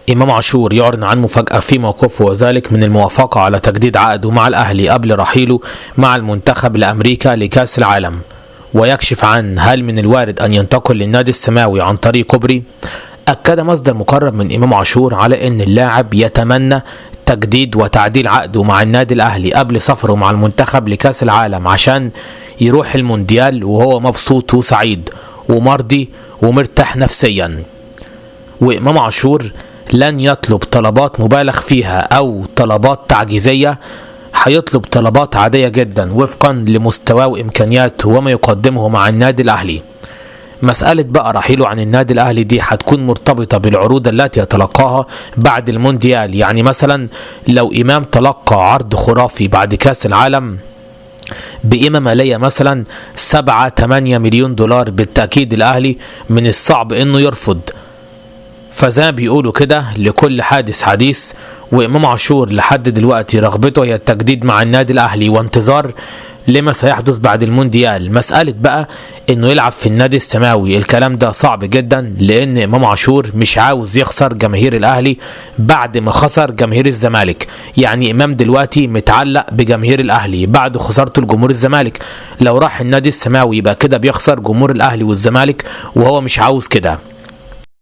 إمام عاشور يعلن عن مفاجأة في موقفه، وذلك من الموافقة على تجديد عقده مع الأهلي قبل رحيله مع المنتخب لأمريكا لكأس العالم، ويكشف عن هل من الوارد أن ينتقل للنادي السماوي عن طريق كوبري. أكد مصدر مقرب من إمام عاشور على أن اللاعب يتمنى تجديد وتعديل عقده مع النادي الأهلي قبل سفره مع المنتخب لكأس العالم عشان يروح المونديال وهو مبسوط وسعيد ومرضي ومرتاح نفسيا. وإمام عاشور لن يطلب طلبات مبالغ فيها أو طلبات تعجيزية، هيطلب طلبات عادية جدا وفقا لمستواه وإمكانياته وما يقدمه مع النادي الأهلي. مسألة بقى رحيله عن النادي الأهلي دي هتكون مرتبطة بالعروض التي يتلقاها بعد المونديال. يعني مثلا لو إمام تلقى عرض خرافي بعد كأس العالم بقيمة مالية مثلا 7-8 مليون دولار، بالتأكيد الأهلي من الصعب إنه يرفض. فزي ما بيقولوا كده لكل حادث حديث، وإمام عاشور لحد دلوقتي رغبته هي التجديد مع النادي الأهلي وانتظار لما سيحدث بعد المونديال. مسألة بقى إنه يلعب في النادي السماوي الكلام ده صعب جدا، لأن إمام عاشور مش عاوز يخسر جماهير الأهلي بعد ما خسر جماهير الزمالك. يعني إمام دلوقتي متعلق بجماهير الأهلي بعد خسارته لجمهور الزمالك، لو راح النادي السماوي يبقى كده بيخسر جمهور الأهلي والزمالك، وهو مش عاوز كده.